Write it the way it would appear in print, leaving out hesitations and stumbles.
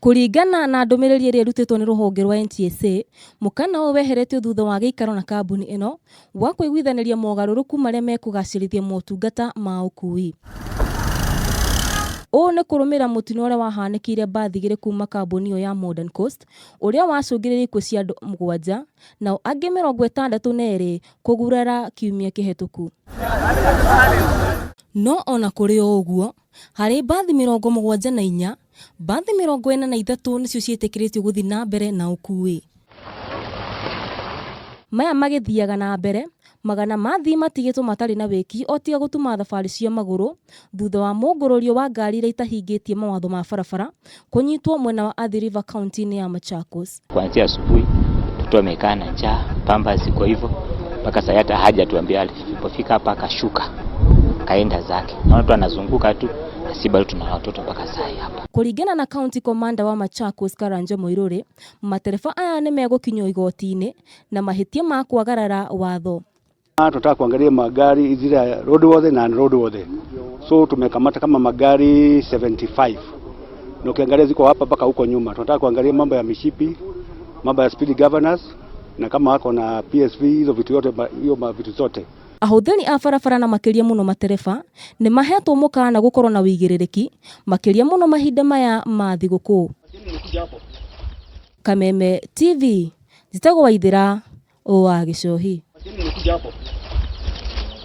Kũringana na ndũmĩrĩri ĩrĩa ĩrutĩtwo nĩ rũhonge rwa NTSA, mũkana ũyũ weheretio thutha wa gĩikaro na kambuni ĩno wa kũiguithanĩria mogarũrũku marĩa mekũgacĩrithia motungata ma ũkui. Ũũ nĩ kũrũmĩrĩra mũtino ũrĩa wahanĩkĩire mbathi igĩrĩ kuma kambuni ĩyo ya Modern Coast ũrĩa wacũngĩrĩirie ikuũ cia andũ mũgwanja nao angĩ 62 kũgurara kiumia kĩhetũku. No ona kũrĩ o ũguo, harĩ mbathi 74, mbathi 43 nĩcio ciĩtĩkĩrĩtio gũthiĩ na mbere na ũkuui. Maya magĩthiaga na mbere, magana ma athii matigĩtwo matarĩ na wĩki o tiga gũtuma thabarĩ cia magũrũ thutha wa mũngũrũrio wa ngari iria itahingĩtie mawatho ma barabara kũnyitwo mwena wa Athi River kaunti-inĩ ya Machakos. Kuanzia asubuhi mtoto amekaa na njaa, pampers iko hivyo mpaka sasa hata hajatuambia. Alipofika hapa akashuka kaenda zake, naona tu anazunguka tu, na si bado tuna watoto mpaka saa hii hapa. Kũringana na County Commander wa Machakos Karanja Muiruri, matereba aya nĩ megũkinyio igoti-inĩ na mahĩtia ma kwagarara watho. Tunataka kuangalia magari zile roadworthy na unroadworthy. So tumekamata kama magari 75. Na ukiangalia ziko hapa mpaka huko nyuma. Tunataka kuangalia mambo ya mishipi, mambo ya speed governors na kama wako na PSV, hizo vitu yote, hiyo vitu zote. Ahũthĩri a barabara na makĩria mũno matereba nĩ mahetwo mũkana gũkorwo na wĩigĩrĩrĩki makĩria mũno mahinda maya ma thigũkũ. Kameme TV, njĩtagwo Waithĩra wa Gĩcohi.